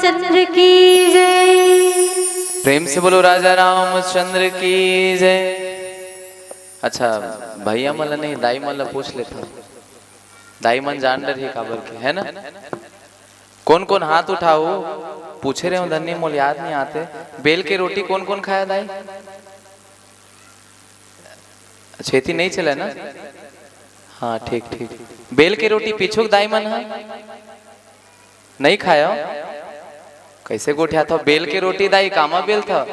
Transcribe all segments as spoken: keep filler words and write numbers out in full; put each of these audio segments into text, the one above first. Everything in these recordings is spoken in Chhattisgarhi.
चंद्र की जय। प्रेम से बोलो राजा रामचंद्र की जय। अच्छा, भैया मन ला नहीं, दाई मन ला पूछ लेथंव। दाई मन जान डरही काबर के, है ना? कोन कोन हाथ उठाहू? पूछे रहेंव धन्नी, मोला याद नहीं आते। बेल के रोटी कोन कोन खाय दाई? अच्छा, एती नहीं चले ना? हाँ, ठीक ठीक। बेल के रोटी पीछू के दाई मन हा? नहीं खाय हो? कइसे गोठियाथव? बेल के रोटी दाई, कामा बेलथव?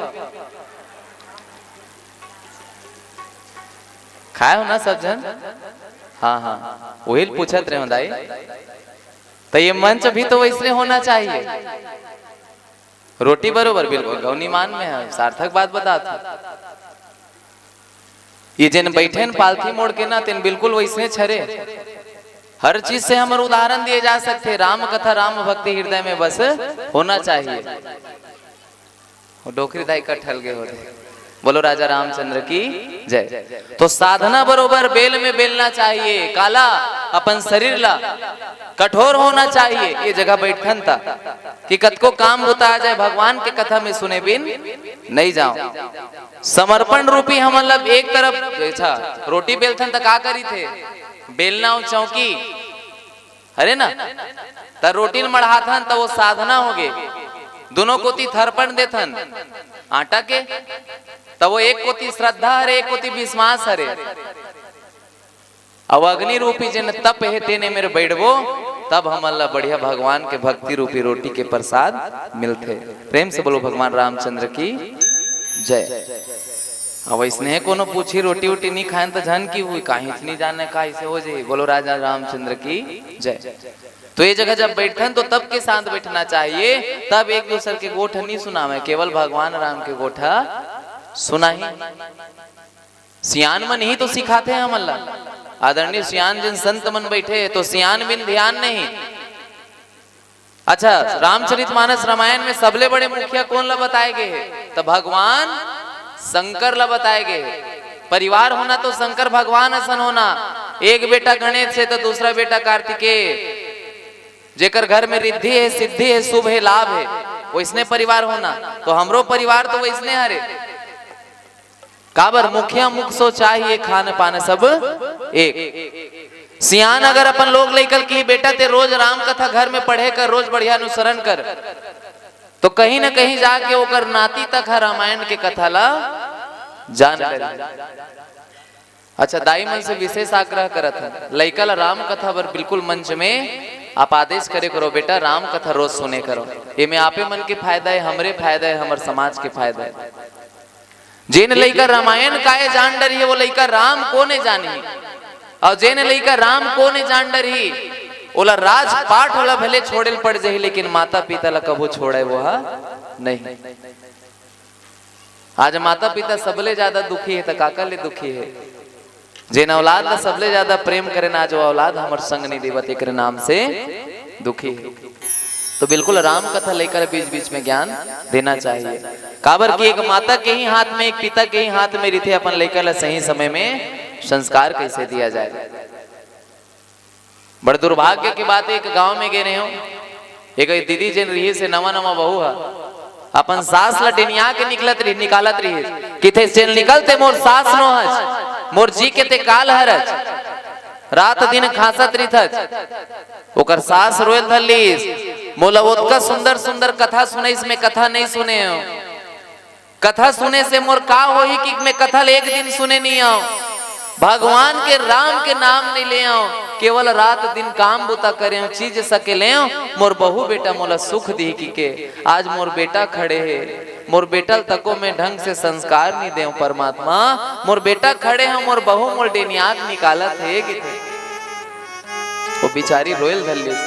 खाय हो ना सब झन? हाँ हाँ, उही ल पूछत रहेंव दाई। त ये मंच भी तो वइसने होना चाहिए। रोटी बरोबर, बिल्कुल गौनी मान में है, सार्थक बात बतात हंव। ये जेन बइठे न पालथी मोड़ के ना, तेन बिल्कुल वइसने हरे। हर चीज से हमर उदाहरण दिए जा सकथे। राम कथा, राम भक्ति हृदय में बस होना चाहिए। वो डोकरी दाई कठल गे होथे। बोलो राजा रामचंद्र की जय। तो साधना बरोबर बेल में बेलना चाहिए। काला? अपन शरीर ला। कठोर होना चाहिए। ये जगह बइठन त कि कतको काम बुता आ जाए, भगवान के कथा में सुने बिन नहीं जांव। समर्पण रूपी हमन ला एक तरफ, अच्छा, रोटी बेलथन त का करिथे? बेलना अउ चौकी, हरे ना? त रोटी ल मढ़ाथन त वो साधना होगे। दुनों कोती थरपण देथन आटा के, त वो एक कोती श्रद्धा हरे, एक कोती विश्वास हरे। अउ अग्नि रूपी जेन तप हे, तेने मेर बइठबो, तब हमन ला बढ़िया भगवान के भक्ति रूपी रोटी के प्रसाद मिलथे। प्रेम से बोलो भगवान रामचंद्र की जय। अब इसने कोनो पूछी, रोटी उटी नहीं खाएन त झन कि हुई, काहीच नहीं जाने, का इसे हो जाई। बोलो राजा रामचंद्र की जय। तो ये जगह जब बैठन तो तब के साथ बैठना चाहिए, तब एक दूसर के गोठ नहीं सुनावे, केवल भगवान राम के गोठा सुनाही। सियान मन ही तो सिखाथे हमन ला। आदरणीय सियान जन संत मन बैठे तो सियान बिन ध्यान नहीं। अच्छा, रामचरितमानस रामायण में सबले बड़े मुखिया कोन ला बताए गए हे? तो भगवान शंकर ला बताए गए हे। परिवार होना तो शंकर भगवान असन होना। एक बेटा गणेश हे तो दूसरा बेटा कार्तिकेय। जेकर घर में रिद्धि हे, सिद्धि हे, शुभ हे, लाभ हे, वैसने परिवार होना। तो हमरो परिवार तो वैसने हरे। काबर? मुखिया मुख सो चाहिए, खान पान सब एक। सियान अगर अपन लोग लइका ल कही, "बेटा, ते रोज राम कथा घर में पढ़े कर, रोज बढ़िया अनुसरण कर," तो कहीं न कहीं जाके ओकर नाती तक ह रामायण के कथा ला जान ले। अच्छा, दाई मन से विशेष आग्रह करत हन, लइका ला राम कथा बर बिल्कुल मंच में आप आदेश करे करो, "बेटा, राम कथा रोज सुने करो।" एमे आपे मन के फायदा हे, हमरे फायदा हे, हमर समाज के फायदा हे। जेन लइका रामायण काये जान डरही, वो लइका राम कोने जानही? अउ जेन लइका राम कोने जान डरही, ओला राजपाट वाला भले छोड़े ल पड़ जाही, लेकिन माता पिता ला कभू छोड़े वो ह नहीं। आज माता पिता सबले ज्यादा दुखी हे, त काकर ले दुखी हे? जेन औलाद ला सबले ज्यादा प्रेम करेन, आज वो औलाद हमर संग नहीं देवत, एकरे नाम से दुखी हे। तो बिल्कुल राम कथा लइका ला बीच बीच में ज्ञान देना चाहिए। काबर कि एक माता के ही हाथ में, एक पिता के ही हाथ में रहिथे अपन लइका ला सही समय में संस्कार कैसे दिया जाए। बड़ दुर्भाग्य के बात, एक गांव में गे रहेंव, एक दीदी जेन रहिस हे, नवा नवा बहू ह, अपन सास ला डेनिया के निकलत रही, निकालत रहिस। किथे, "चल निकल, ते मोर सास नो हच, मोर जी के ते काल हरच, रात दिन खांसत रहिथच।" ओकर सास रोयल धर लीस, "मोला ओतका सुंदर सुंदर कथा सुनइस, मैं कथा नहीं सुने हंव। कथा सुने से मोर का होही कि मैं कथा ल एक दिन सुने नहीं हंव। भगवान के राम के नाम नहीं ले हंव, केवल रात दिन काम बुता करे हंव, चीज सके ले हंव, मोर बहू बेटा मोला सुख दिही कि के।" आज मोर बेटा खड़े हे, मोर बेटा ल तको मैं ढंग से संस्कार नहीं देंव परमात्मा, मोर बेटा खड़े हे, मोर बहू मोर डेनियाक निकालत हे किथे। वो बिचारी रोयल धर लिस,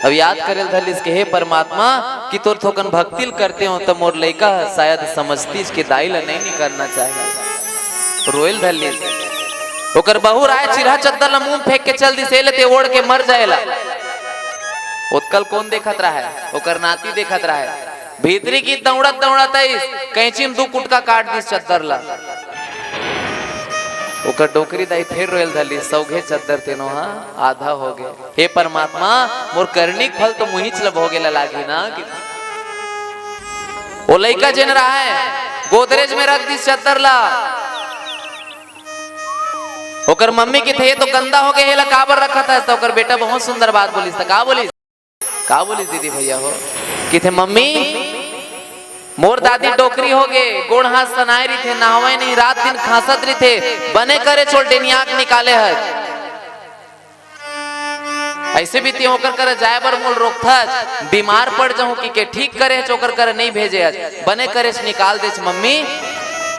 अब याद करे ल धर लिस कि हे परमात्मा, कि तोर थोकन भक्ति ल करते हंव, त मोर लइका ह शायद समझतिस कि दाई ल नहीं निकलना चाहिए। रोयल धर लिस। ओकर बहू राय चिरहा चद्दर ल मुंह फेंक के चल दिस, "ए ले ते ओढ़ के मर जाए ला।" ओतका ल कोन देखत रहे? ओकर नाती देखत रहे। भीतरी की दौड़त दौड़त आइस, कैंची में दू कुटका काट दिस चद्दर ला। ओकर डोकरी दाई फेर रोयल धर लिस, "सौघे चद्दर तेनो हा आधा हो गे। हे परमात्मा, मोर करनी के फल तो मुहिच ल भोगे ला लागी ना।" कि वो लइका जेन रहय, गोदरेज में रख दिस चद्दर ला। ओकर मम्मी किथे, "ये तो गंदा हो गे, एला काबर रखत हस?" त ओकर बेटा बहुत सुंदर बात बोलिस। त का बोलिस, का बोलिस दीदी भैया हो? किथे, "मम्मी, मोर दादी डोकरी हो गे, गोड़ हाथ सनाय रिथे, नहावय नहीं, रात दिन खांसत रिथे, बने करे चोल डेनियाक निकाले हस।" ऐसे भी ते ओकर करा जाय बर मोल रोकथस, बीमार पड़ जाहूं कि के ठीक करे हच, ओकर करा नहीं भेजे हच, बने करेच निकाल देच मम्मी।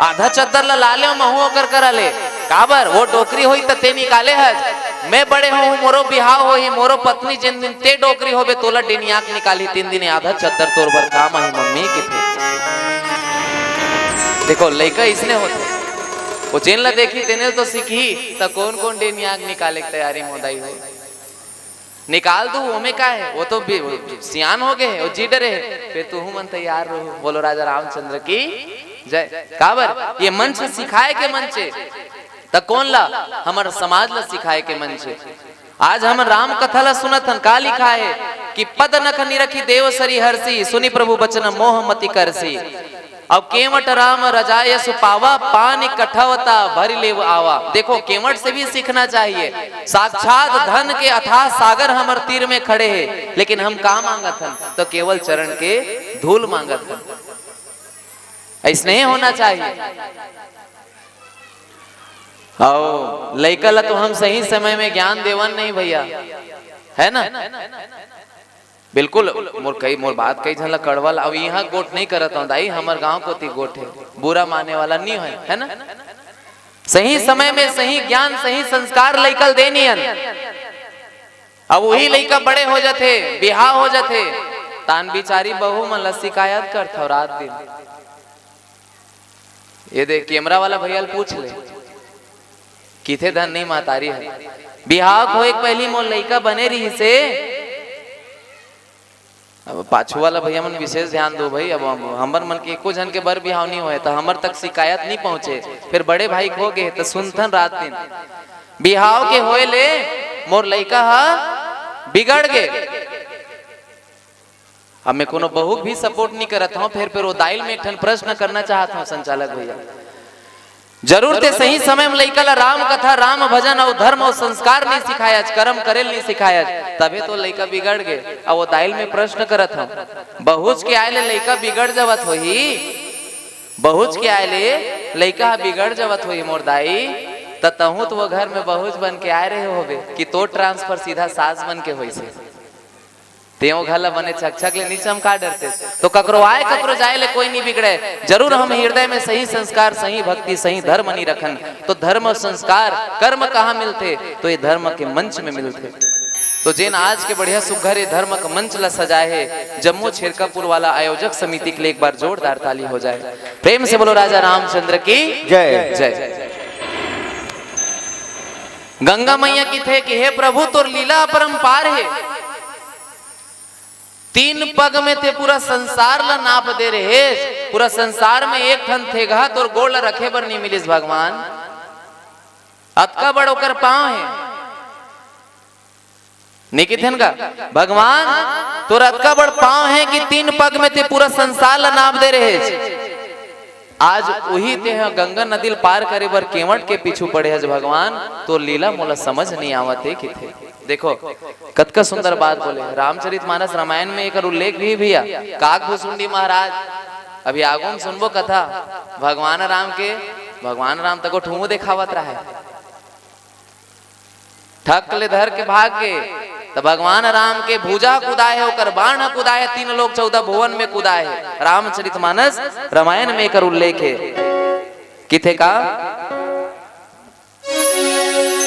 आधा चद्दर ला ला ले महू ओकर करा ले, काबर वो डोकरी होई त ते निकाले हच। मैं बड़े होहूं, मोरो बिहाव होही, मोरो पत्नी जेन दिन ते डोकरी होबे तोला डेनियाक निकालही, तीन दिन आधा चद्दर तोर बर काम आही मम्मी किथे। देखो लइका इसने होथे, वो जेन ला देखही तेने तो सीखही, त कौन कौन डेनियाक निकाले के तैयारी मोदाई हो। निकाल दू, ओमे का हे, वो तो बी-, सियान हो गे हे, वो जी डरे हे, फेर तुहू मन तैयार रहू। बोलो राजा रामचंद्र की जय। काबर ये मंच सिखाय के मंच हे, त कौन ला? हमर समाज ला सिखाय के मंच हे। आज हमन राम कथा ला सुनत हन, का लिखाय हे कि पद नख निरखि देव सरि हरषि, सुनि प्रभु बचन मोह मति करषि। अब केवट राम रजायस पावा, पानि कठवता भरि लेव आवा। देखो, केवट से भी सीखना चाहिए। साक्षात धन के अथाह सागर हमर तीर में खड़े हे, लेकिन हम का मांगत हन? तो केवल चरण के धूल मांगत हन। ऐसने ही होना चाहिए। अउ लइका ला तो हम सही समय में ज्ञान देवन नहीं भैया, है ना? बिल्कुल, मोर कई, मोर बात कई झन ला कड़वा ला, अब इहाँ गोठ नहीं करत हूँ दाई, हमर गांव कोती गोठ हे, बुरा माने वाला नहीं है, है ना? सही समय में सही ज्ञान, सही संस्कार लइका ल देनी हन। अब वही लइका बड़े हो जाथे, बिहाव हो जाथे, तान बिचारी बहू मन ला शिकायत करथव रात दिन। ये दे, कैमरा वाला भैया ल पूछ ले, किथे धन नहीं मातारी है। बिहाव होए के पहली मोर लइका बने रहिसे। अब पाछू वाला भैया मन विशेष ध्यान दो भाई, अब हम, हमर मन के एको झन के बर बिहाव नहीं होए, त हमर तक शिकायत नहीं पहुंचे, फिर बड़े भाई के हो गे, त सुनथन रात दिन, बिहाव के होए ले मोर लइका ह बिगड़ गे। अब मैं कोनो बहू के भी support नहीं करत हूँ, फिर, फिर वो दाई ल मैं एक ठन प्रश्न करना चाहत हूँ संचालक भैया, जरूर ते सही समय में लइका ला राम कथा, राम भजन अउ धर्म अउ संस्कार नहीं सिखायच, कर्म करे ल नहीं सिखायच, तभे तो लइका बिगड़ गे। अब वो दाई ल मैं प्रश्न करत हूँ, बहुच के आय ले लइका बिगड़ जावत होही, बहुच के आय ले लइका ह बिगड़ जावत होही मोर दाई, त तहूँ तो वो घर में बहुच बन के आय रहे होबे कि तोर transfer सीधा सास बन के होइसे। तें ओ घर ला बने छकछक ले नी चमका डरते। तो ककरो आय, ककरो जाय ले कोई नी बिगड़े। जरूर हम हृदय में सही संस्कार, सही भक्ति, सही धर्म नी रखन, तो धर्म संस्कार, कर्म कहाँ मिलथे? तो ये धर्म के मंच में मिलथे। तो जेन आज के बढ़िया सुघर ये धर्म के मंच ला सजाए हे, जम्मो छेरकापुर वाला आयोजक समिति के लिए एक बार जोरदार ताली हो जाए। प्रेम से बोलो राजा रामचंद्र की जय। जय। गंगा मैया किथे कि हे प्रभु, तोर लीला अपरंपार हे। तीन पग में ते पूरा संसार ला नाप दे रहे, पूरा संसार में एक ठन थेगहा तोर गोड़ ला रखे बर नहीं मिलिस भगवान। अतका बड़ ओकर पांव हे। नहीं किथेन का? भगवान, तोर अतका बड़ पांव हे कि तीन पग में ते पूरा संसार ला नाप दे रहे। आज उही तेह गंगा नदी ल पार करे बर केवट के पीछू पड़े हस भगवान, तोर लीला मोला समझ नहीं आवत हे किथे। देखो, कतका सुंदर बात बोले। रामचरितमानस रामायण में एकर उल्लेख भी भैया, काक भुसुंडी महाराज, अभी आगू में सुनबो कथा, भगवान राम के, भगवान राम तको ठूमू देखावत रहे। ठक ले धर के भाग गे, त भगवान राम के भुजा कुदाए हे, ओकर बाण कुदाए हे, तीन लोक चौदह भुवन में कुदाए हे। रामचरितमानस रामायण में एकर उल्लेख हे। किथे का?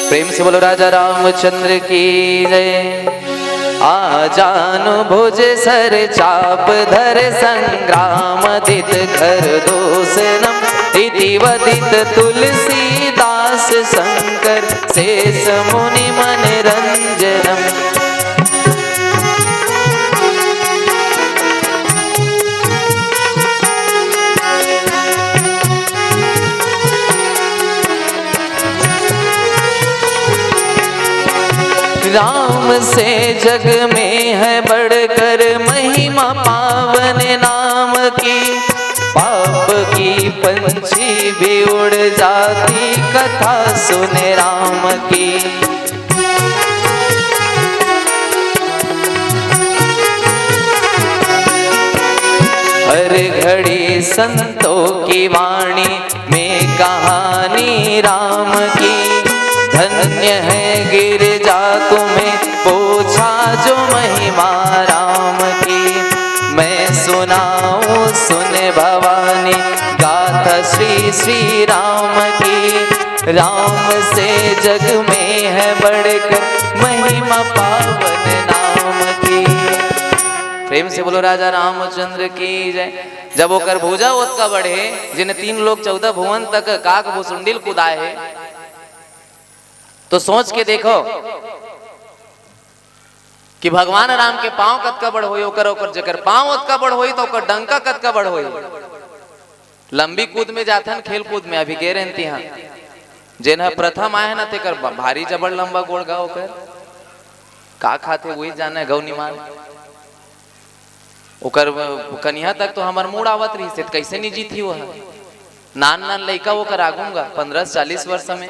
प्रेम से बोलो राजा रामचंद्र की जय। आ जानु भुज सर चाप धर संग्राम दित कर दोसनम। इति वदित तुलसीदास शंकर शेष मुनि मन रंजनम। राम से जग में है बढ़कर महिमा पावन नाम की। भी उड़ जाती कथा सुने राम की। हर घड़ी संतों की वाणी में कहानी राम की। धन्य है गिरजा तुम्हें पूछा जो महिमा राम की। मैं सुनाऊं सुन भवानी गाथा श्री श्री राम की। राम से जग में है बढ़कर महिमा पावन नाम की। प्रेम से बोलो राजा रामचंद्र की जय। जब ओकर भुजा ओतका बढ़े, जिन तीन लोक चौदह भुवन तक काक भुसुंडिल कुदाए हे, तो सोच के देखो कि भगवान राम के पांव कतका बड़ होई, ओकर, ओकर जेकर पांव ओतका बड़ होई, तो ओकर डंका कतका बड़ होई। लंबी कूद में जाथन, खेल कूद में, अभी गे रहेन तिहां, जेन ह प्रथम आए हे ना, तेकर ब-, भारी जबड़ लंबा गोड़ गा ओकर। का खाथे, वही जाने, गौ निमान। ओकर ब-, कनिहा तक तो हमर मूड़ आवत रहिस हे, त कइसे नी जीतही वो ह? नान नान लइका ओकर आगू म गा, पंद्रह चालीस वर्ष में।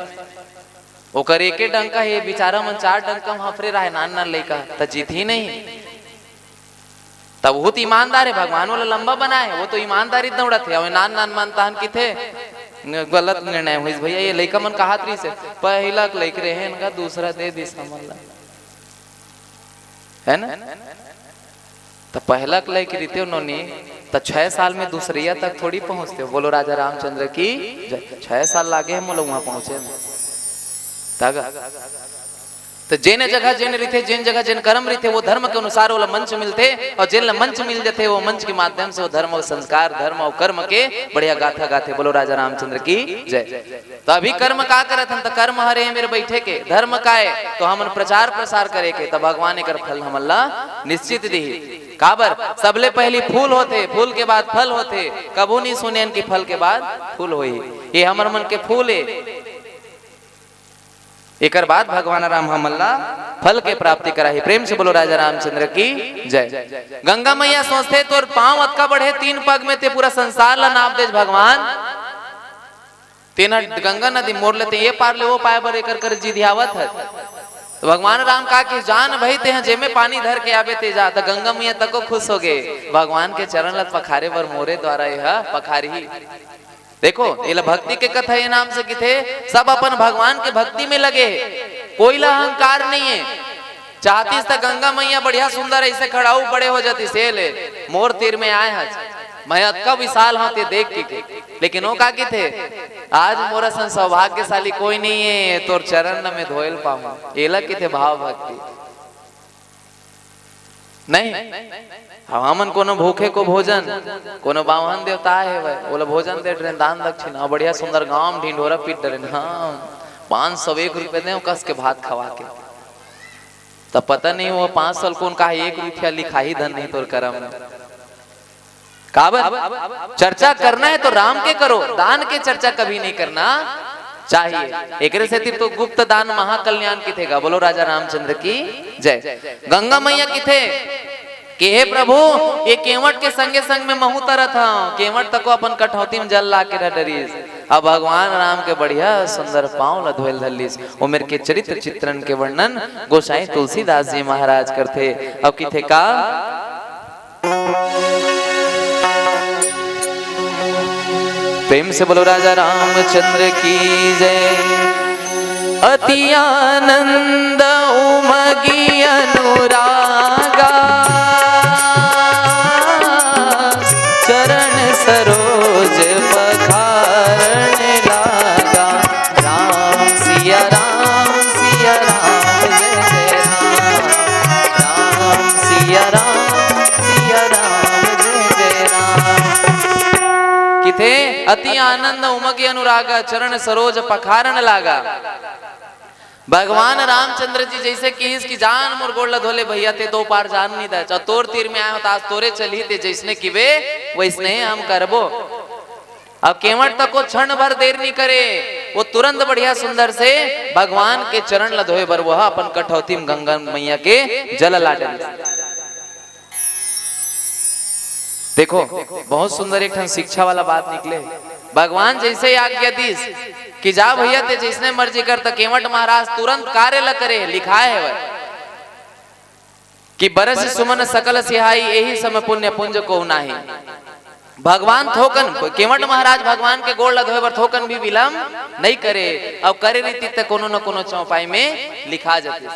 ओकर एके डंका हे, बिचारा मन चार डंका म हफरे राहे, नान नान लइका, त जीतही नहीं। तब वो तो ईमानदार हे, भगवान ओला लंबा बनाए हे, वो तो ईमानदारी दौड़त हे। अउ नान नान मन तहन किथे, गलत निर्णय होइस भैया, ये लइका मन कहत रहिस हे, पहिला के लइक रहे इनका, दूसरा दे दिस हमन ला, है ना? त पहिला के लइक रहिते नोनी, त छह साल में दूसरइया तक थोड़ी पहुंचते। बोलो राजा रामचंद्र की जय। छह साल लागे हे मोला उहां पहुंचे में। तगा त जेन जगह जेन रहिथे, जेन जगह जेन कर्म रहिथे, वो धर्म के अनुसार ओला मंच मिलथे, अउ जेन ला मंच मिल जथे, वो मंच के माध्यम से वो धर्म, संस्कार, धर्म अउ कर्म के बढ़िया गाथा गाथे। बोलो राजा रामचंद्र की जय। त अभी कर्म का करत हन? त कर्म हरे हे मेरे बइठे के, धर्म का ए? त हमन प्रचार प्रसार करे के, त भगवान एकर फल हमन ला निश्चित दिही। काबर? सबले पहिली फूल होथे, फूल के बाद फल होथे। कभू नी सुनेन कि फल के बाद फूल होही। ये हमर मन के फूल ए। एकर बाद भगवान राम हमन ला फल के प्राप्ति कराही। प्रेम से बोलो राजा रामचंद्र की जय। गंगा मैया सोचथे, तोर पांव अतका बड़े तीन पग में, ते पूरा संसार ला नाप देस भगवान। तेना गंगा नदी मोर ले ते ये पार ले वो पाए बर एकर कर जिधियावत हे। त भगवान राम का कि जान भई, तेहा जेमे पानी धर के आबे ते जा। त गंगा मैया तको खुश होगे, भगवान के चरण ला पखारे बर मोरे द्वारा एहा पखारही। देखो, एला भक्ति के कथा ए नाम से किथे, सब अपन भगवान के भक्ति में लगे हे, कोई ला अहंकार नहीं हे। चाहतिस त गंगा मैया बढ़िया सुंदर ऐसे खड़ाऊ बड़े हो जातिस, ए ले, मोर तीर में आए हस, मैं अतका विशाल हंव ते देख के। लेकिन वो का किथे, आज मोर असन सौभाग्यशाली कोई नहीं हे, तोर चरण ल मैं धोयल पाऊं, एला किथे भाव भक्ति। नहीं, अब हमन कोनो भूखे को भोजन, कोनो बाम्हन देवता आए हे भाई, ओला भोजन दे डरेन, दान दक्षिणा, बढ़िया सुंदर गांव ढिंढोरा पीट डरेन, हाँ, पाँच सौ एक रुपये दे, कस के भात खवा के। त पता नहीं वो पाँच सौ ल कोन का एक रुपया लिखाही धन नहीं तोर करम में। काबर? चर्चा करना है तो राम के करो, दान के चर्चा कभी नहीं करना चाहिए। एकरे सेती तो गुप्त दान महाकल्याण किथे गा। बोलो राजा रामचंद्र की जय। गंगा मैया किथे कि हे प्रभु, ये केवट के संगे संग में महू तरत हंव। केवट तको अपन कठौती में जल ला के डरिस। अब भगवान राम के बढ़िया सुंदर पांव ला धोयल धर लिस। ओमेर के चरित्र चित्रण के वर्णन गोसाई तुलसीदास जी महाराज करथे। अब किथे का? प्रेम से बोलो राजा रामचंद्र की जय। अति आनंद उमगी अनुरागा, चरण सरोज पखारण लागा। राम सिया राम, सिया राम, जय जय राम। राम सिया राम, सिया राम, जय जय राम। किथे अति आनंद उमगी अनुरागा, चरण सरोज पखारण लागा। भगवान रामचंद्र जी जैसे किहिस कि जान मोर गोड़ ल धोले भैया, ते दो पार जान नहीं दे, चाहे तोर तीर में आए हो त आज तोरे चलही, ते जैसने किबे वैसने हम करबो। अब केवट तको क्षण भर देर नहीं करे, वो तुरंत बढ़िया सुंदर से भगवान के चरण ल धोए बर वो ह अपन कठौती में गंगा मैया के जल ला डरिस। देखो, बहुत सुंदर एक ठन शिक्षा वाला बात निकले। भगवान जैसे ही आज्ञा दीस कि जा भैया, ते जैसने मर्जी कर, त केवट महाराज तुरंत कार्य ल करे, लिखाय हवय कि बरस सुमन सकल सिहाई, एहि सम पुण्य पुंज कोउ नाही। भगवान थोकन, केवट महाराज भगवान के गोड़ ल धोए बर थोकन भी विलंब नहीं करे, अउ करे रहितिस त कोनो न कोनो चौपाई में लिखा जातिस।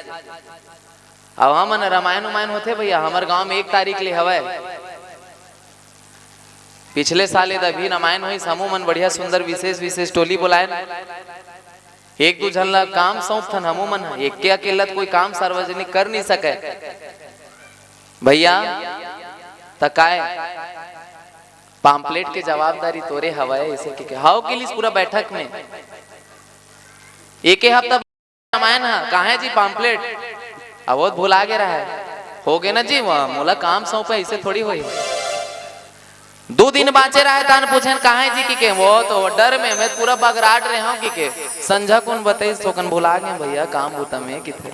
अब हमन रामायण उमायण होथे भैया, हमर गांव में एक तारीख ले हवय। पिछले साल ए दभी रामायण होइस, हमू मन बढ़िया सुंदर विशेष विशेष टोली बोलायन। एक दू झन ला काम सौंपथन, हमू मन ह। एक के अकेला त कोई काम सार्वजनिक कर नहीं सके भैया। त काय, पाम्पलेट के जवाबदारी तोरे हवय, ऐसे के, के हाव किलिस पूरा बैठक में। एके हफ्ता रामायण ह, काहे जी पाम्पलेट? अब वो भुला गे रहा है। हो गे ना जी, वो मोला काम सौंपे, ऐसे थोड़ी होई। दू दिन बांचे रहा है, तान पूछेन, "काहे जी?" कि के, "वो तो डर में मैं पूरा बगराट रहे हूँ," कि के, "संझा कुन बताइस, थोकन भुला गे भैया, काम बुता में," कि थे।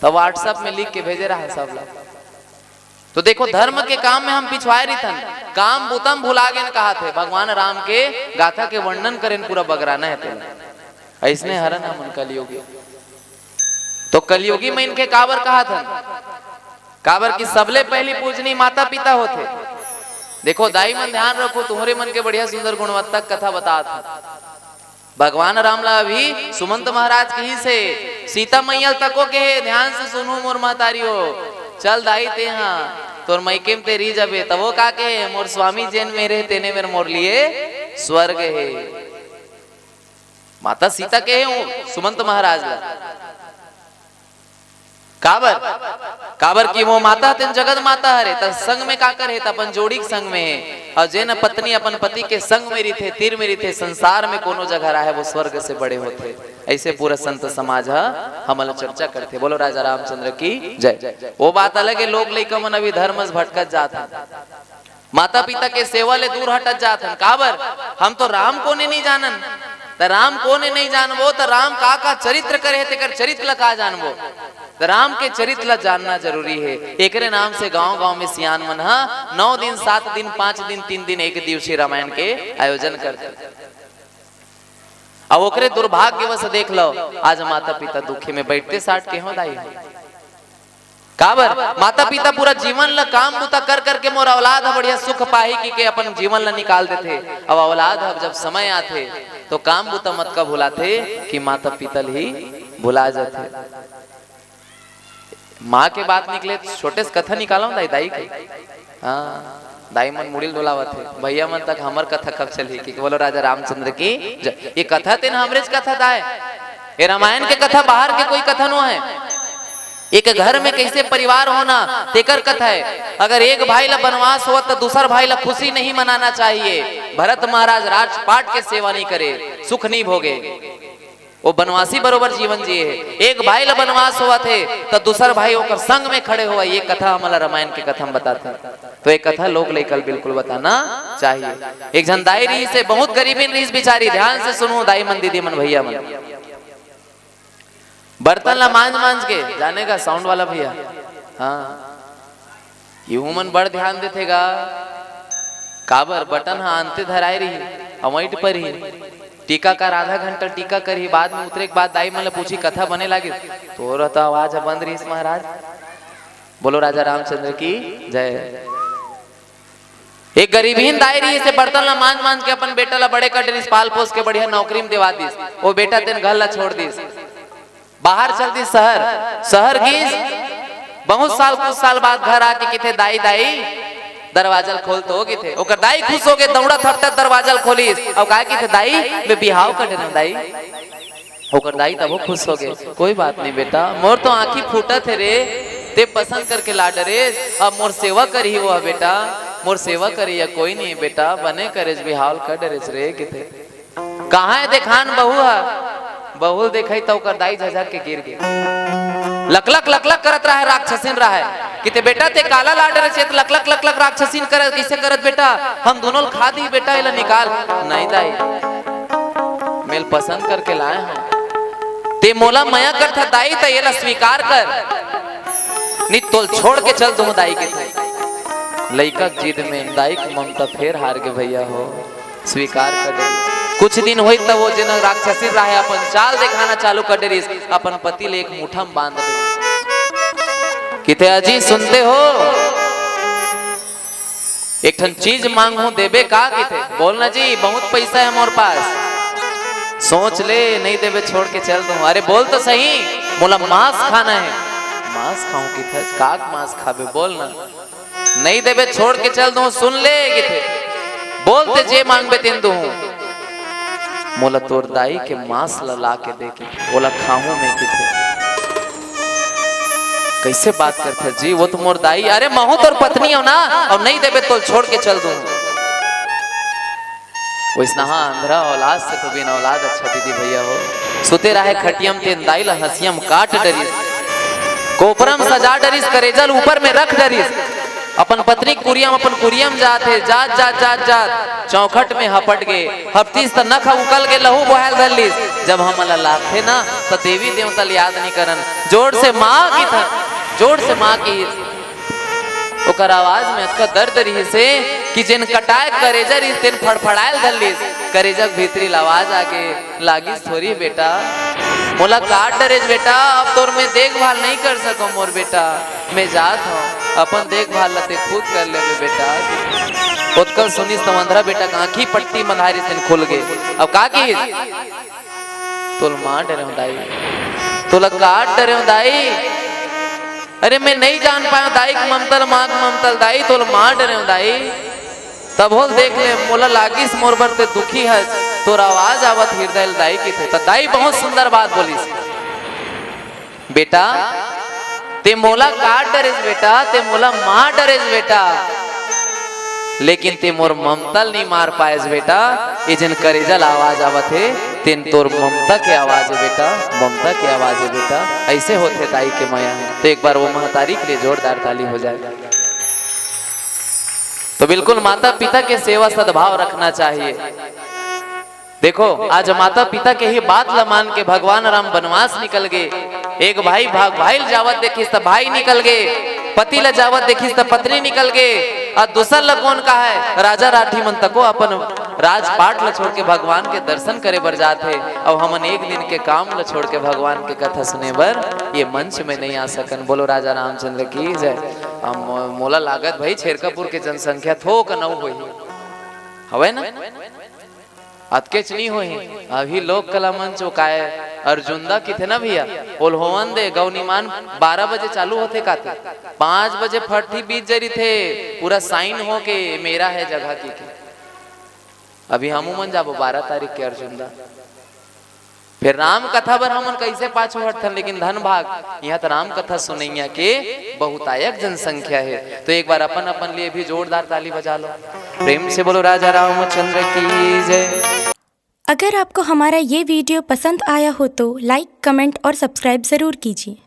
तब WhatsApp में लिख के भेजे रहा है सब लोग। तो देखो, धर्म के काम में हम पिछुआए रहिथन, काम बुता म भुला गेन कहाथे। भगवान राम के गाथा के वर्णन करेन पूरा बगराना है तेला। ऐसने हरन हमन कलयुगी। तो कलयुगी में इनके काबर कहाथन? काबर कि सबले पहली पूजनी माता पिता होथे। देखो दाई मन, ध्यान रखो, तुम्हरे मन के बढ़िया सुंदर गुणवत्ता के कथा बतात हूँ। भगवान राम ला अभी सुमंत महाराज कहिस हे, "सीता मैया ल तको के हे, ध्यान से सुनहू मोर महतारी हो, चल दाई तेहा, तोर मइके म ते रहि जाबे।" तब वो का के हे, "मोर स्वामी जेन में रहे, तेने मेर मोर लिए स्वर्ग हे।" माता सीता के हे वो सुमंत महाराज ला। काबर? काबर कि वो माता तेन जगत माता हरे, त संग में काकर हे, त अपन जोड़ी के संग में हे। अउ जेन पत्नी अपन पति के संग में रहिथे, तीर में रहिथे, संसार में कोनो जगह रहे, वो स्वर्ग से बड़े होथे। ऐसे पूरा संत समाज ह हमन ल चर्चा करथे। बोलो राजा रामचंद्र की जय। वो बात अलग हे, लोग लइका मन अभी धर्म से भटकत जात हे। माता पिता के सेवा ले दूर हटत जात हन। काबर? हम तो राम कोने नहीं जानन। त राम कोने नहीं जानबो, त राम का का चरित्र करे हे, तेकर चरित्र ला का जानबो? त राम के चरित्र ला जानना जरूरी हे। एकरे नाम से गांव-गांव में सियान मन ह नौ दिन, सात दिन, पांच दिन, तीन दिन, एक दिवसीय रामायण के आयोजन करथे। अब ओकरे दुर्भाग्यवश देख लो, आज माता पिता दुखी में बैठते साठ के हो दाई हो। काबर? माता पिता पूरा जीवन ल काम बुता कर करके मोर औलाद ह बढ़िया सुख पाही कि के अपन जीवन ल निकाल देथे। अब औलाद ह जब समय आथे तो काम बुता मत का भुलाथे कि माता पिता ल ही भुला जाथे। माँ के बात निकले त छोटे से कथा निकालो दाई, दाई के। हाँ, दाई मन मुड़ी ल डोलावत हे। भैया मन तक हमर कथा कब चलही कि बोलो राजा रामचंद्र की जय। ये कथा तेन हमरेच कथा दाय, ये रामायण के कथा, बाहर के कोई कथा नो है। एक घर में कैसे परिवार होना, तेकर कथा है। अगर एक भाई ला बनवास होवत त दूसर भाई ला खुशी नहीं मनाना चाहिए। भरत महाराज राजपाट के सेवा नहीं करे, सुख नहीं भोगे। वो बनवासी बरोबर जीवन जिए हे। एक भाई ला बनवास होवत हे, त दूसर भाई ओकर संग में खड़े होवय। ये कथा हमला रामायण के कथा में बताथे। तो ये कथा लोग लइका ल बिल्कुल बताना चाहिए। एक झन दाई रहिस हे, बहुत गरीबिन रहिस बिचारी। ध्यान से सुनहू दाई मन, दीदी मन, भैया मन। बर्तन ला मांज मांज के, जाने का साउंड वाला भैया, हाँ, इहू मन बड़ ध्यान देथे गा। काबर? बटन ह अंते धराए रही, अवैट पर ही। टीकाकार आधा घंटा टीका करही, बाद में उतरे के बाद दाई मन ल पूछी, "कथा बने लागिस?" "तोर तो आवाज ह बंद रहिस महाराज।" बोलो राजा रामचंद्र की जय। एक गरीबहीन दाई रहिस हे, बर्तन ला मांज मांज के अपन बेटा ला बड़े कर डरिस, पाल पोस के बढ़िया नौकरी में देवा दिस। वो बेटा तेन घर ला छोड़ दिस, बाहर चल दिस शहर। शहर गिस, बहुत साल, कुछ साल बाद घर आके किथे, "दाई, दाई, दरवाजा ल खोल तो," किथे। ओकर दाई खुश हो गे, दौड़ा थपथप दरवाजा ल खोलिस। अउ का किथे, "दाई, मैं बिहाव कर डरेंव दाई।" ओकर दाई तभो खुश हो गे, "कोई बात नहीं बेटा, मोर तो आँखी फूटत हे रे, ते पसंद करके ला डरेस, अब मोर सेवा करही वो बेटा, मोर सेवा करही या कोई नहीं बेटा, बने करेस, बिहाव ल कर डरेस रे," किथे। कहाँ हे देखान बहू ह? बहू ल देखाई त ओकर दाई झझक के गिर गे। लकलक लकलक करत रहा हे, राक्षसिन रहा हे। किथे, "बेटा ते काला ला डरेस, लकलक लकलक राक्षसिन करत, कइसे करत बेटा? हम दूनों ल खा दी बेटा, एला निकाल।" "नहीं दाई, मैं ल पसंद करके लाए हंव। ते मोला मया करथा दाई, त एला स्वीकार कर, नहीं तोल छोड़ के चल दूं दाई," किथे। लइका के जिद में दाई के ममता फेर हार गे भैया हो, स्वीकार कर डरिस। कुछ दिन होई त वो जेन राक्षसी राहे अपन चाल देखाना चालू कर डरिस, अपन पति ले एक मुठा म बांध डरिस। किथे अजी सुनते हो, एक ठन चीज मांगहूं देबे का किथे? बोल ना जी, बहुत पैसा है मोर पास। सोच ले, नहीं देबे छोड़ के चल दूं। अरे बोल तो सही, मोला मांस खाना है। मांस खाऊं किथे? का मांस खाबे बोल ना। नहीं देबे छोड़ के चल दूं, सुन ले किथे। बोल ते जे मांगबे तेन दूं। मोला तोर दाई के मांस ला ला के दे किथे, ओला खाहूं मैं किथे। कैसे बात करथे जी, वो तो मोर दाई, अरे महूं तोर पत्नी हो ना, अउ नहीं देबे तोल छोड़ के चल दूं। वैसनहा अंधरा औलाद से तो बिन औलाद अच्छा दीदी भैया हो। सुते रहे खटियम तेन दाई ला हंसियम काट डरिस, कोपरम सजा डरिस, करेजल ऊपर में रख डरिस। अपन पत्नी कुरियम, अपन कुरियम जात हे, जात, जात, जात, जात, चौखट में हपट गे, हपटिस त नख उकल के लहू बोहायल धर लिस। जब हमन ला लागथे ना, त देवी देवता ल याद नइ करन। जोर से माँ किथन, जोर से माँ किहिस। ओकर आवाज में अतका दर्द रिहिस हे कि जेन कटाए करेजा रिहिस, तेन फड़फड़ायल धर लिस। करेजा के भीतरी ल आवाज आगे, लागिस थोरी बेटा, मोला काट डरेस बेटा, अब तोर मैं देखभाल नइ कर सकंव मोर बेटा, मैं जात हंव, अपन देखभाल ला ते खुद कर लेबे बेटा। ओतका सुनिस त अंधरा बेटा के आंखी पट्टी बंधाय रिहिस तेन खुल गे। अब का किहिस? तोल मार डरेंव दाई, तोला काट डरेंव दाई। अरे मैं नइ जान पायेंव दाई के ममता ल, माँ के ममता ल दाई, तोला मार डरेंव दाई। तभो ले देख ले, मोला लागिस मोर बर ते दुखी हस, तोर आवाज आवत हिरदय ले दाई किथे। त दाई बहुत सुंदर बात बोलिस, बेटा ते मोला काट डरेस बेटा, ते मोला मार डरेस बेटा, लेकिन ते मोर ममता ल नइ मार पायेस बेटा। ये जेन करेजा ल आवाज आवत हे, तेन तोर ममता के आवाज हे बेटा, ममता के आवाज हे बेटा। ऐसे होथे दाई के मया हे। तो एक बार वो महतारी के लिए जोरदार ताली हो जाए। तो बिल्कुल माता पिता के सेवा सद्भाव रखना चाहिए। देखो, आज माता पिता के ही बात ल मान के भगवान राम बनवास निकल गे। एक भाई भाग, भाई ल जावत देखिस त भाई निकल गे, पति ल जावत देखिस त पत्नी निकल गे। अउ दूसर ल कोन कहय, राजा राठी मन तको अपन राजपाट ल छोड़ के भगवान के दर्शन करे बर जात हे। अउ हमन एक दिन के काम ल छोड़ के भगवान के कथा सुने बर ये मंच में नइ आ सकन। बोलो राजा रामचंद्र की जय। अब मो-, मोला लागत भाई छेरकापुर के जनसंख्या थोक नौ होही, हवय ना? अतकेच नइ होही। अभी लोक कला मंच ओ काय अर्जुंदा किथे ना भैया, ओल होवन दे। गौनिमान बारह बजे चालू होथे काते, पाँच बजे फट्ठी बीत जरिथे, पूरा साइन होके मेरा है जगह की के। अभी हमू मन जाबो बारह तारीख के अर्जुंदा। फिर राम कथा बर हमन कैसे पाछू हटथन, लेकिन धन भाग, यहाँ तो राम कथा सुनैया के बहुतायक जनसंख्या है। तो एक बार अपन अपन लिए भी जोरदार ताली बजा लो, प्रेम से बोलो राजा रामचंद्र की जय। अगर आपको हमारा ये वीडियो पसंद आया हो तो लाइक, कमेंट और सब्सक्राइब ज़रूर कीजिए।